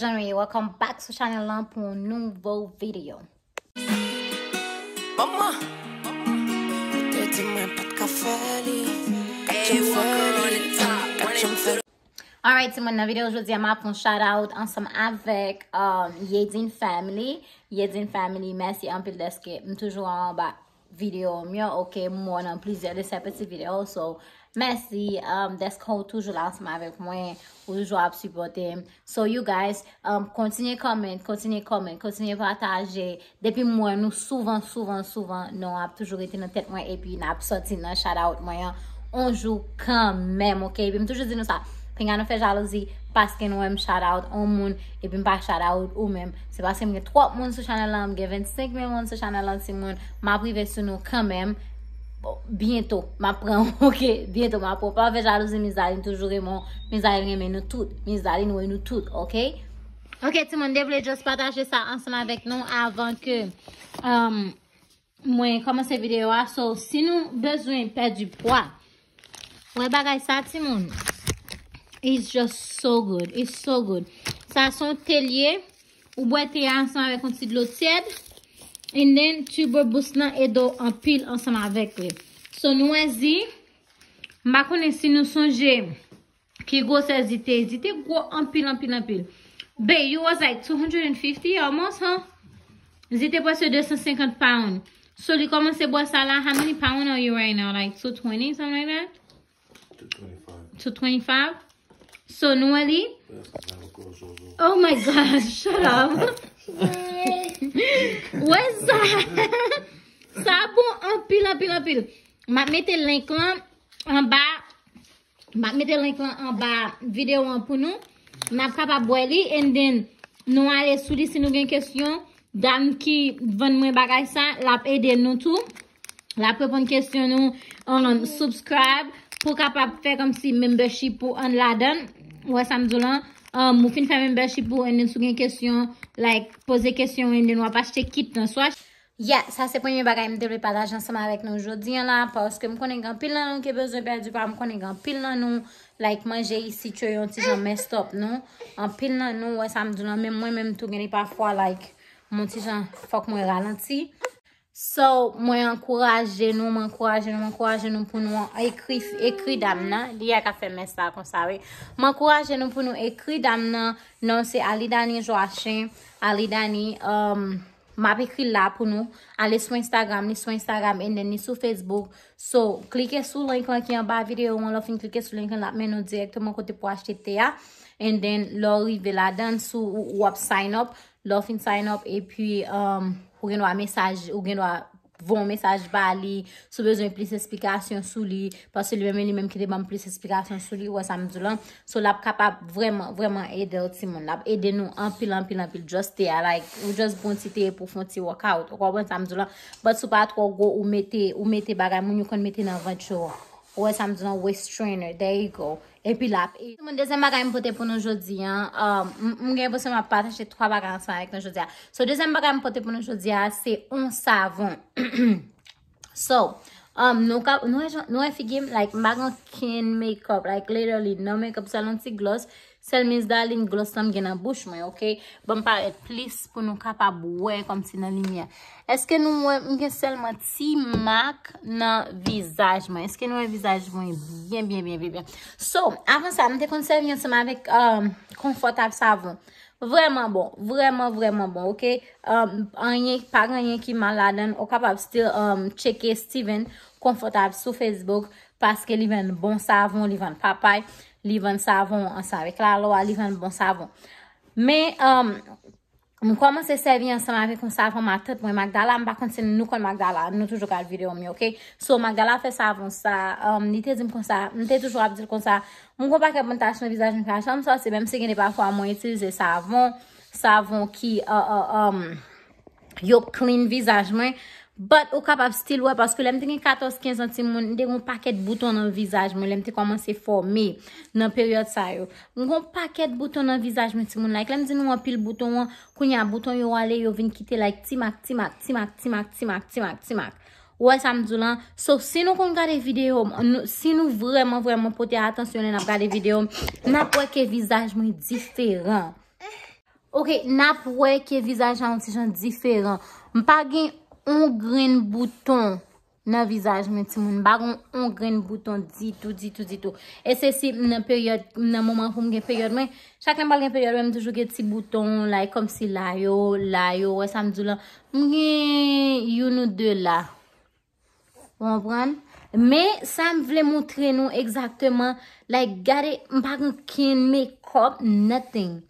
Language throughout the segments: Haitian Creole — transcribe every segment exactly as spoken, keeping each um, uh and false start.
Zanmi, welcome back sou chanèl lan pou yon nouvo videyo. Manman, ou te di mwen pa t ka fè li. Kat janm fè li, kat janm fè li. Alright, timoun, nan videyo jodi a, m ap fè yon shout out ansanm avèk um, Yedin Family. Yedin Family, mèsi anpil dèske m toujou anba videyo m yo, ok, m wè w nan plizyè de sè peti videyo, so mèsi um, dèske w toujou la ansanm avèk mwen, ou toujou ap sipòte m. So you guys, um, kontinye comment, kontinye comment, kontinye pataje. Depi m wè nou souvan, souvan, souvan, non ap toujou rete nan tèt mwen epi n ap sòti nan shout out mwen an on jou kanmenm, ok? Epi m toujou di nou sa, pinga nou fè jalouzi paske nou wè m shout out on moun epi m pa shout out ou menm. Se paske m gen twòp moun sou chanèl lan, m gen vennsenk mil moun sou chanèl lan, timoun. M ap rive sou nou kanmenm. Bon, byento, m ap pran, ok? Byento, m ap pran. Pa fè jalouzi, Mizaline toujou renmen w. Mizaline renmen nou tout. Mizaline wè nou tout, ok? Ok, timoun, te vle just pataje sa ansanm avèk nou avan ke um, mwen kòmanse videyo a. So, si nou bezwen pèdi pwa, wè bagay sa, timoun. It's just so good. It's so good. Sa se yon te l ye. Ou bwè te a ansanm avèk yon ti dlo tyèd. And then, Turbo Boost lan ede w anpil ansanm avèk li. So, nou wè zi. M pa konnen si nou sonje ki gwosè zi te. Zi te gwo anpil, anpil, anpil. Babe, you was like two hundred and fifty almost, huh? Zi te prèske de san senkant pound. So, li kòmanse bwè sa la. How many pound are you right now? Like two twenty, something like that? Two twenty-five. Two twenty-five? So, nou wè li? Oh my gosh, shut up. Wè sa? Sa bon anpil, anpil, anpil. M ap mete link lan anba. M ap mete link lan anba videyo an pou nou. N ap kapab wè li, and then nou ale sou li si nou gen kesyon. Dam ki vann mwen bagay sa, l ap ede nou tou. L ap reponn kesyon nou, um, subscribe pou kapab fè kòmsi membership ou ann ladan. Ou wè sa m di w lan? Um, ou fin fè membership ou, and then si w gen kesyon, like, poze kesyon, and then w ap achte kit lan. Swa Yeah, sa se premye bagay m te vle pataje ansanm avèk nou jodi an la, paske m konnen gen anpil nan nou ki bezwen pèdi pwa, m konnen gen anpil nan nou, like, manje isit yo yon ti jan messed up nou. Anpil nan nou, wè sa m di w lan, menm mwen menm tou, gen de pafwa, like, m yon ti jan, fòk mwen ralanti. So, mwen ankouraje nou, mwen ankouraje nou, mwen ankouraje nou pou nou ekri, ekri dam nan, li a ka fè mès la konsa, wi. Mwen ankouraje nou pou nou ekri dam nan, non se Alidani Joachim, Alidani, um, M ap ekri l la pou nou. Ale sou Instagram, ni sou Instagram, and then ni sou Facebook. So, klike sou link lan ki anba videyo an. Lè w fin klike sou link lan, l ap mennen w dirèkteman kote pou achte te a. And then, lè w rive ladan, sou ou, ou ap sign up. Lè w fin sign up, epi, um, ou gen dwa mesaj, ou gen dwa voye yon mesaj ba li, si w bezwen plis esplikasyon sou li, paske li menm, li menm ki te ban m plis esplikasyon sou li, ou wè sa m di w lan. So, l ap kapab vrèman, vrèman ede w, timoun. L ap ede nou anpil, anpil, anpil. Just te a, like, ou just bon ti te pou fè yon ti workout. Ou konprann sa m di w lan? But si w pa twò gwo, ou mete, ou mete bagay, moun yo konn mete nan vant yo. Ou wè sa m di w lan, waist trainer. There you go. Epi l ap e. Timoun, dezyèm bagay m pote pou nou jodi an, um, m, m gen enpresyon m ap pataje twa bagay ansanm avèk nou jodi a. So, dezyèm bagay m pote pou nou jodi a, se yon savon. So, um, nou ka, nou wè jan, nou wè figi m, like, m pa gen okenn makeup, like, literally, no makeup, sèl yon ti gloss, sèl Miss Darling gloss lan m gen nan bouch mwen, ok? Ban m parèt plis pou nou kapab wè kòmsi nan limyè. Èske nou wè m gen sèlman ti mak nan vizaj mwen? Èske nou wè vizaj mwen byen, byen, byen, byen, byen? So, avan sa, m te konn sèvi ansanm avèk, um, Confort Savon. Vrèman bon, vrèman, vrèman bon, ok? Um, anyen, pa gen anyen ki mal ladan l. Ou kapab still, um, tcheke Steven Confortable sou Facebook, paske li vann bon savon, li vann papay, li vann savon ansanm avèk lalwa, li vann bon savon. Men, um, m kòmanse sèvi ansanm avèk yon savon matant mwen, Magdala, m pa konn si nou konn Magdala, nou toujou gad videyo m yo, ok? So, Magdala fè savon sa, um, li te di m konsa, m te toujou ap di l konsa, m gon pakèt moun tach nan vizaj m pa janm sòti, menm si gen de pafwa mwen itilize savon, savon ki, uh, uh, um, yo clean vizaj mwen. But ou kapab still wè, paske lè m te gen katòz, kenz an, timoun, m te gon pakèt bouton nan vizaj mwen, lè m te kòmanse fòme nan peryòd sa yo. M gon pakèt bouton nan vizaj mwen, timoun, like, lè m di nou anpil bouton an, kounye a bouton yo ale, yo vin kite, like, ti mak, ti mak, ti mak, ti mak, ti mak, ti mak, ti mak. Ou wè sa m di w lan? So, si nou konn gade videyo m, nou, si nou vrèman, vrèman pote atansyon lè n ap gade videyo m, n ap wè ke vizaj mwen diferan. Ok, n ap wè ke vizaj la yon ti jan diferan. M pa gen yon grenn bouton nan vizaj mwen, timoun. M pa gen yon grenn bouton ditou, ditou, ditou. E se si m nan peryòd, m nan moman pou m gen peryòd mwen. Chak lè m pral gen peryòd mwen, m toujou gen ti bouton, like, kòmsi la yo, la yo, wè sa m di w lan. M gen youn ou de la. Ou konprann? Men sa m vle montre nou egzakteman, like, gade, m pa gen kenn makeup, nothing.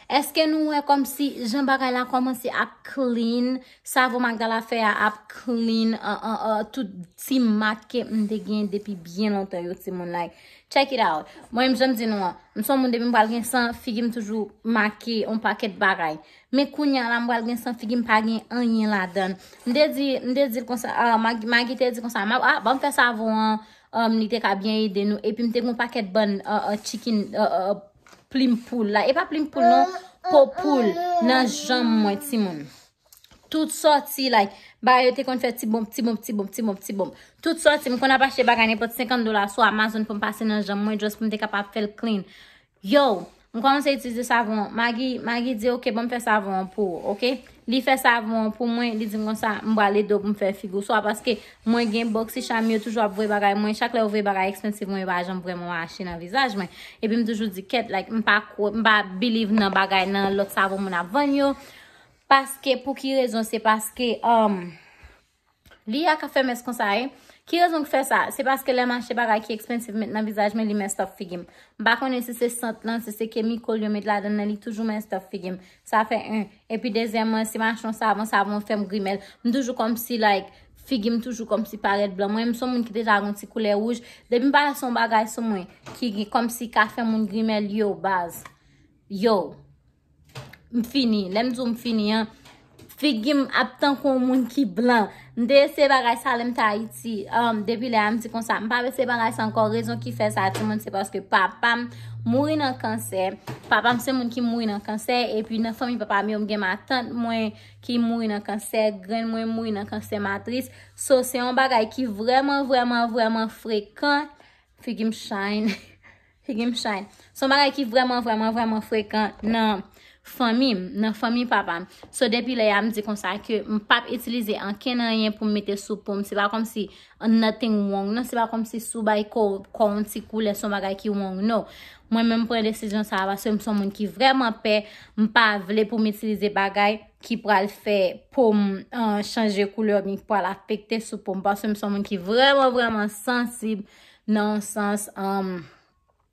Èske nou wè kòmsi jan bagay la kòmanse ap clean? Savon Magdala fè a ap clean an, an, an, tout ti mak ke m te gen depi byen lontan yo, timoun, like, check it out. Mwen menm, jan m di nou an, m se yon moun depi m pral gen san, figi m toujou make yon pakèt bagay. Men kounye a la, m pral gen san, figi m pa gen anyen ladan. M te di, m te di l konsa, ah, Magi, Magi te di konsa, m ap, ah, ban m fè savon an, um, li te ka byen ede nou. Epi m te gen yon pakèt bann, uh, uh, chicken, uh, uh, plim poul la. E pa plim poul non, po poul nan janm mwen, timoun. Tout sòti, like, bagay yo te konn fè ti bonm, ti bonm, ti bonm, ti bonm, ti bonm. Tout sòti, m konn ap achte bagay nenpòt senkant dola sou Amazon pou m pase nan janm mwen, just pou m te kapab fè l clean. Yo, m kòmanse itilize savon an. Magi, Magi di, "Ok, ban m fè savon an pou ou, ok?" Li fè savon an pou mwen, li di m konsa, "M pral ede w pou m fè figi w swa," paske mwen gen Boxy Charm, yo toujou ap voye bagay mwen, chak lè yo voye bagay expensive mwen, yo pa janm vrèman mache nan vizaj mwen. Epi m toujou di, "Kèt, like, m pa kwè, m pa believe nan bagay nan lòt savon moun ap vann yo." Paske, pou ki rezon? Se paske, um, li a ka fè mès konsa, e. Ki rezon ki fè sa? Se paske lè m achte bagay ki expensive met nan vizaj mwen, li mess up figi m. M pa konnen si se sant lan, si se kemikal yo met ladan nan, li toujou mess up figi m. Sa fè en. Epi dezyèmman, si m achte yon savon, savon fè m grimèl. M toujou kòmsi, like, figi m toujou kòmsi parèt blan. Mwen, m se yon moun ki deja gen yon ti koulè wouj. Depi m pa lase yon bagay sou mwen ki gen kòmsi ka fè moun grimèl, yo, baz. Yo. M fini. Lè m di w m fini an, figi m ap tankou yon moun ki blan. M te eseye bagay sa lè m te Ayiti. Um, depi lè a, m di konsa, m pa eseye bagay sa ankò. Rezon ki fè sa, timoun, se paske papa m mouri nan kansè. Papa m se moun ki mouri nan kansè. Epi nan fanmi papa m yo, m gen matant mwen ki mouri nan kansè. Grann mwen mouri nan kansè matris. So, se yon bagay ki vrèman, vrèman, vrèman frekan. Figi m shine. Figi m shine. Se yon bagay ki vrèman, vrèman, vrèman frekan nan fanmi m, nan fanmi papa m. So, depi lè a, m di konsa ke m p ap itilize ankenn anyen pou m mete sou po m. Se pa kòmsi nothing wrong, non. Se pa kòmsi si w bay kò, kò w yon ti koulè, se yon bagay ki wrong, non. Mwen menm, m pran desizyon sa a paske m se yon moun ki vrèman pè. M pa vle pou m itilize bagay ki pral fè po m, euh, chanje koulè oubyen ki pral afekte sou po m. Paske m se yon moun ki vrèman, vrèman sansib nan yon sans, um,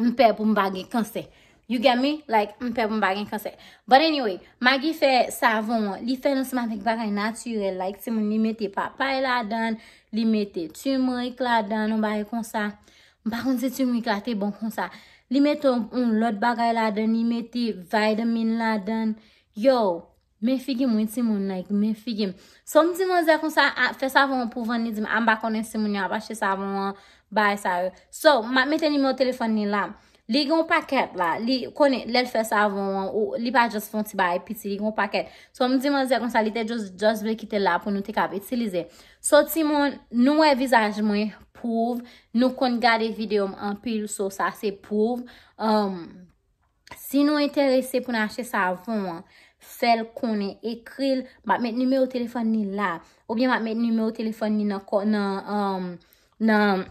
m pè pou m pa gen kansè. You get me? Like, m pè pou m pa gen kansè. But anyway, Magi fè savon an, li fè l ansanm avèk bagay natirèl. Like, timoun, li mete papay ladan, li mete turmeric ladan, yon bagay konsa. M pa konn si turmeric la te bon konsa. Li mete yon, yon lòt bagay ladan, li mete vitamin ladan. Yo, men figi m, wi, timoun, like, men figi m. So, m di manzè konsa, a, fè savon an pou vann, li di m, a, m pa konnen si moun yo ap achte savon an, bagay sa yo. So, m ap mete nimewo telefòn li la. Li gen yon pakèt la, li konnen, lè l fè savon an, ou, li pa just fè yon ti bagay piti, li gen yon pakèt. So, m di manzè konsa, li te just, just vle kite l la pou nou te kab itilize. So, timoun, nou wè vizaj mwen, pwouv, nou konn gade videyo m anpil, so sa se pwouv. Um, Si nou enterese pou n achte savon an, fè l konnen, ekri l, m ap met nimewo telefòn li la. Oubyen m ap met nimewo telefòn li nan kò, nan, um, nan,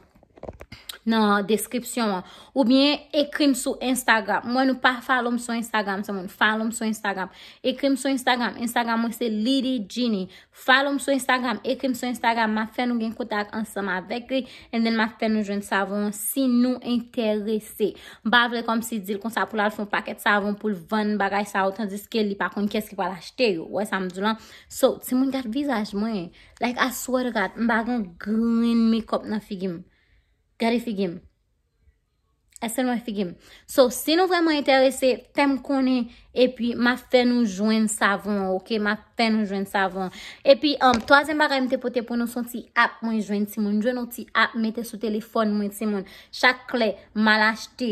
nan deskripsyon an. Oubyen ekri m sou Instagram. M wè nou pa follow m sou Instagram, timoun. Follow m sou Instagram. Ekri m sou Instagram. Instagram mwen se Lidi Genie. Follow m sou Instagram, ekri m sou Instagram, m ap fè nou gen kontak ansanm avèk li, and then m ap fè nou jwenn savon an si nou enterese. M pa vle kòmsi di l konsa pou l al fè yon pakèt savon pou l vann bagay sa yo, tandiske li pa konn kiyès ki pral achte yo. Ou wè sa m di w lan? So, timoun, gad vizaj mwen. Like, I swear to God, m pa gen grenn makeup nan figi m. Gade figi m. Èske nou wè figi m? So, si nou vrèman enterese, fè m konnen, epi m ap fè nou jwenn savon an, ok? M ap fè nou jwenn savon an. Epi, um, twazyèm bagay m te pote pou nou, se yon ti app mwen jwenn, timoun. Jwenn yon ti app, mete sou telefòn mwen, timoun. Chak lè m al achte,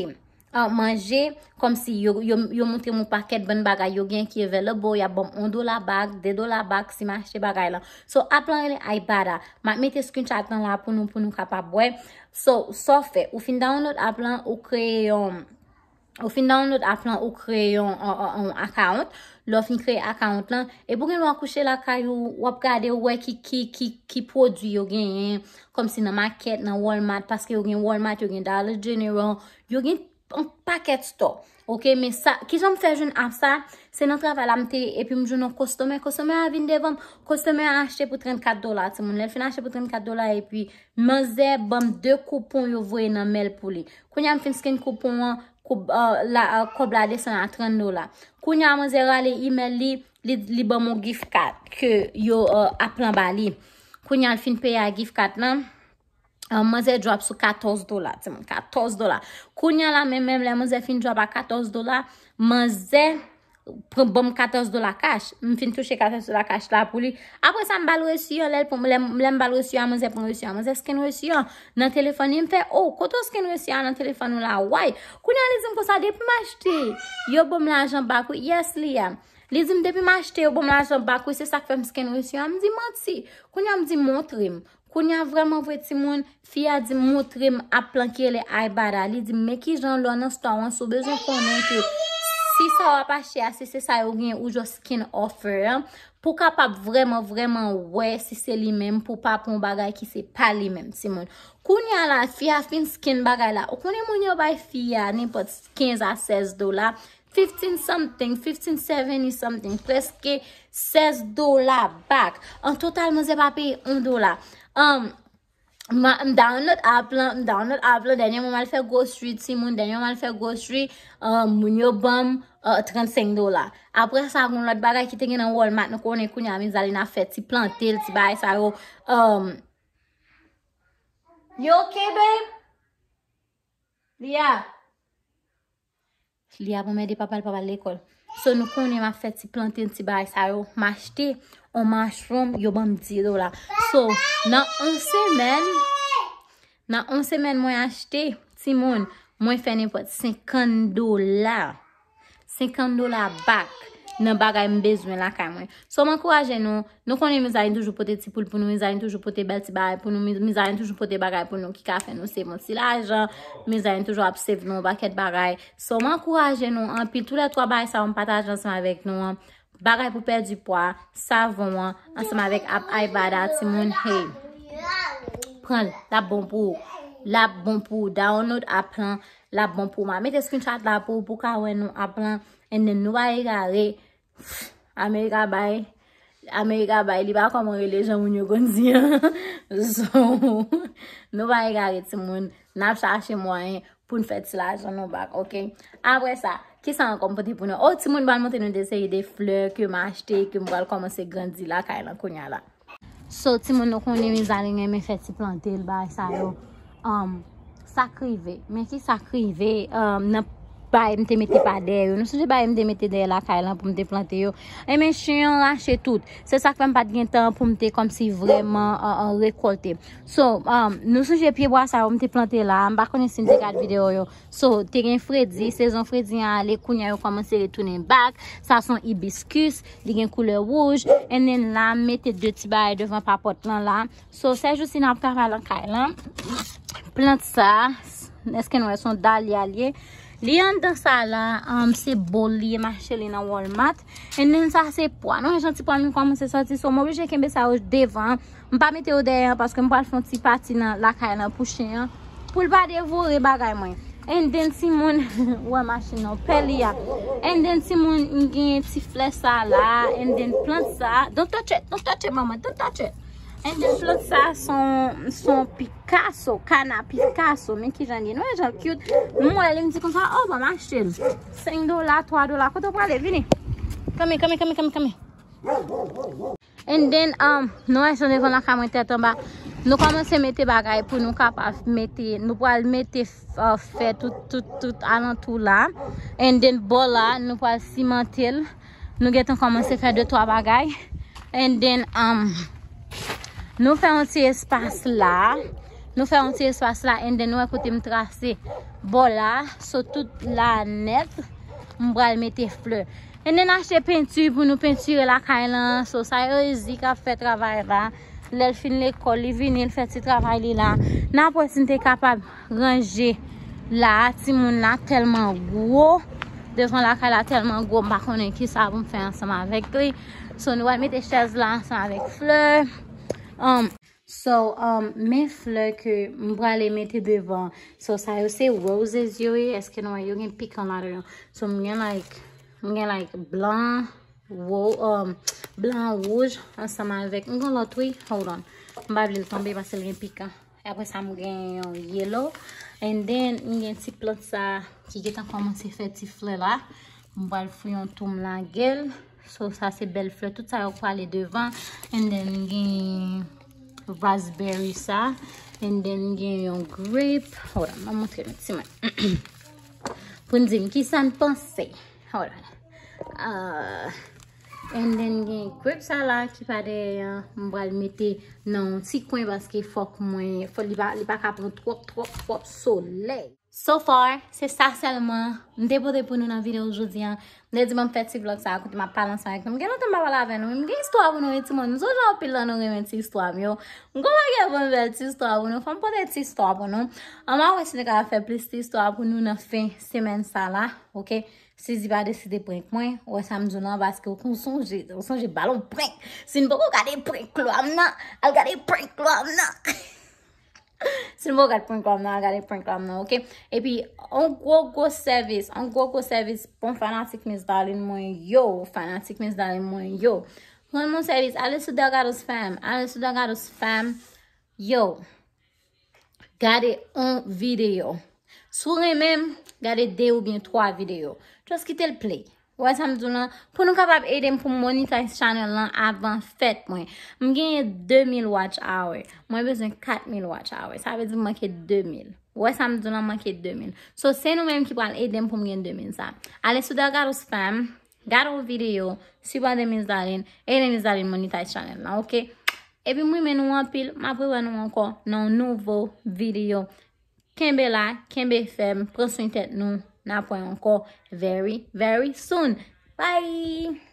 uh, manje, kòmsi yo, yo, yo montre m yon pakèt bann bagay yo gen ki available, y ap ban m yon dola back, de dola back si m achte bagay lan. So, app lan rele Ibotta. M ap mete screenshot lan la pou nou, pou nou kapab wè. So, sa w fè, ou fin download app lan, ou kreye yon, Ou fin download app lan, ou kreye yon, yon, yon, yon account. Lè w fin kreye account lan, epi w gen dwa kouche lakay ou, w ap gade, w wè ki, ki, ki, ki pwodui yo genyen, kòmsi nan makèt, nan Walmart, paske yo gen Walmart, yo gen Dollar General, yo gen yon pakèt store. Ok, men sa, kijan m fè jwenn app sa? Se nan travay la m te ye, epi m jwenn yon customer, customer a vin devan m, customer a achte pou trannkat dola, timoun. Lè l fin achte pou trannkat dola, epi manzè ban m de koupon yo voye nan mail pou li. Kounye a m fin scan koupon an, koup, euh, la, euh, kòb la desann a trant dola. Kounye a manzè rale email li, li, li ban m yon gift card ke yo, euh, app lan ba li. Kounye a l fin peye a gift card lan, euh, manzè drop sou katòz dola, timoun, katòz dola. Kounye a la menm, menm lè manzè fin drop a katòz dola, manzè pran ban m katòz dola cash. M fin touche katòz dola cash la pou li. Apre sa, m ba l resi an. Lè l pran, lè, lè m ba l resi an, manzè pran resi an. Manzè scan resi an nan telefòn li. M fè, "Oh, kote w scan resi an nan telefòn ou la? Why?" Kounye a, li di m konsa, "Depi m achte, yo ban m lajan back, wi." Yes, Lia. Li di m, "Depi m achte, yo ban m lajan back, wi. Se sa k fè m scan resi an." M di, "Manti." Kounye a, m di, "Montre m." Kounye a, vrèman vre, timoun, fi a di m, "Montre m app lan ki rele Ibotta." Li di m, "Men kijan lè w nan store an, si w bezwen konnen ke si sa w ap achte a, si se sa yo gen, ou just scan offer an, pou w kapab vrèman, vrèman wè si se li menm, pou w pa pran yon bagay ki se pa li menm, timoun." Kounye a la, fi a fin scan bagay la. Ou konnen moun yo bay fi a nenpòt kenz a sèz dola, fifteen something, fifteen seventy something, prèske sèz dola back. An total, manzè pa peye yon dola. Um, ma, m download app lan, m download app lan, dènyèman m al fè grocery, timoun, dènyèman m al fè grocery, um, moun yo ban m, uh, trannsenk dola. Apre sa, gen lòt bagay ki te gen nan Walmart, nou konnen kounye a, Mizalina fè ti plante l, ti bagay sa yo. Um, you okay, babe? Lia? Li ap anmède papa l, papa l lekòl. So, nou konnen m ap fè ti plante ti bagay sa yo. M achte on mushroom, yo ban m dis dola. So, nan on semèn, nan on semèn mwen achte, timoun, mwen fè nenpòt senkant dola. Senkant dola back nan bagay m bezwen lakay mwen. So, m ankouraje nou, nou konnen Mizalin toujou pote ti poul pou nou, Mizalin toujou pote bèl ti bagay pou nou, Mi-, Mizalin toujou pote bagay pou nou ki ka fè nou save yon ti lajan, Mizalin toujou ap save nou yon pakèt bagay. So, m ankouraje nou anpil. Toulètwa bagay sa yo m pataje ansanm avèk nou an. Bagay pou pèdi pwa, savon an, ansanm avèk app Ibotta, timoun, hey. Pran l, l ap bon pou ou. L ap bon pou ou. Download app lan, l ap bon pou ou. M a mete screenshot la pou ou, pou w ka wè non app lan. And then nou pa egare. America bay, America bay, li pa kòman rele jan moun yo konn di an. So, nou pa egare timoun, n ap chache mwayen pou n fè ti lajan nou back, ok? Apre sa, kisa ankò m pote pou nou? Oh, timoun, m pral montre nou de seri de flè ke m achte, ke m pral kòmanse grandi lakay lan kounye a la. So, timoun, nou konnen Mizalin renmen fè ti plante l, bagay sa yo. Um, sa k rive. Men kisa k rive, um, nan bagay m te mete pa dèyè yo. Nou sonje bagay m te mete dèyè lakay lan pou m te plante yo. Enben, chen an rache tout. Se sa k fè m pa t gen tan pou m te kòmsi vrèman, uh, uh, rekòlte. So, um, nou sonje pyebwa sa yo m te plante la. M pa konnen si n te gad videyo yo. So, te gen fredi, sezon fredi an ale, kounye a yo kòmanse retounen back. Sa se yon ibiskis, li gen koulè wouj. And then la, m mete de ti bagay devan papòt lan la. So, sèjousi n ap travay lakay lan. Plant sa, èske nou wè se yon dalya l ye? Li anndan sa la, um, se bòl li ye, m achte li nan Walmart. And then sa se pwa. Nou wè jan ti pwa m kòmanse sòti, so m oblije kenbe sa yo devan. M pa mete yo dèyè an paske m pral fè yon ti pati nan lakay lan pou chen an, pou l pa devore bagay mwen. And then timoun, wè machin nan, pè li a. And then timoun, m gen ti flè sa la, and then plant sa. Don't touch it, don't touch it, manman, don't touch it. And then plant sa son, son Picasso, kana Picasso, men kijan li ye. Nou wè jan l cute. M wè li, m di konsa, oh, ban m achte l. Senk dola, twa dola, kote w prale? Vini. Come here, come here, come here, come here, come here. And then, um, nou wè jan devan lakay mwen tèt anba. Nou kòmanse mete bagay pou nou kapab mete, nou pral mete, uh, fè tout, tout, tout alantou la. And then, bò la, nou pral simante l. Nou gentan kòmanse fè de twa bagay. And then, um, nou fè yon ti espas la. Nou fè yon ti espas la, and then nou wè kote m trase bò la, so tout la nèt, m pral mete flè. And then achte penti pou nou pentire lakay lan, so sa Yoizi k ap fè travay la. Lè l fin lekòl, li vini, l fè ti travay li la. N ap wè si n te kapab ranje La, timoun la tèlman gwo. Devan lakay la tèlman gwo, m pa konnen ki sa pou m fè ansanm avèk li. So, nou pral mete chèz la ansanm avèk flè. Um, so, um, men flè ke m prale mete devan. So, sa yo se roses yo ye. Èske nou wè yo gen pikan ladan yo? So, m gen like, m gen like blan, wo, um, blan wouj ansanm avèk. M gen lòt wi. Hold on. M pa vle l tonbe paske l gen pikan. Apre sa, m gen yon yellow. And then, m gen ti plant sa ki gentan kòmanse fè ti flè la. M pral fouye yon tou m lage l. So, sa se bèl flè. Tout sa yo prale devan. And then, m gen raspberry sa. And then, m gen yon grape. Hold on, m ap montre nou ti mwen. Pou n di m ki sa n panse. Hold on. Ah, and then gen grape sa la ki pa dèyè an, m pral mete nan yon ti kwen paske fòk mwen, fò li pa, li pa ka pran twòp, twòp, twòp solèy. So far, se sa sèlman m te pote pou nou nan videyo jodi an. M te di m ap fè ti vlog sa a kote m ap pale ansanm avèk nou. M gen lontan m pa pale avè nou, men m gen istwa pou nou wi timoun. M sonje anpil nan nou renmen ti istwa m yo. M gon bagay bon bèl ti istwa pou nou. Fò m pote ti istwa pou nou. An m a wè si nou ka fè plis ti istwa pou nou nan fen semèn sa la, oke? Sizi pa deside prank mwen, ou wè sa m di w lan, paske ou konn sonje, ou sonje ba l yon prank. Si n poko gade prank Loam nan, al gade prank Loam nan. Si n poko gade prank Loam nan, al gade prank Loam nan, oke? Epi, on gwo gwo sèvis, on gwo gwo sèvis pou fanatik Miss Darline mwen yo, fanatik Miss Darline mwen yo. Rann mwen sèvis, ale sou Delgado's Fam, ale sou Delgado's Fam. Yo, gade on videyo. Si w renmen m, gade de oubyen twa videyo. Just kite l play. Ou wè sa m di w lan? Pou nou kapab ede m pou m monetize channel lan avan fèt mwen. M genyen de mil watch hour. Mwen bezwen kat mil watch hour. Sa vle di m manke de mil. Ou wè sa m di w lan, manke de mil. So, se nou menm ki pral ede m pou m gen de mil sa. Ale sou Delgado's Fam, gade yon videyo, sipòte Miss Darline, ede Miss Darline monetize channel lan, oke? Epi m renmen nou anpil, m ap rewè nou ankò nan yon nouvo videyo. Kenbe la, kenbe fèm, pran swen tèt nou, n ap wè ankò very, very soon. Bye!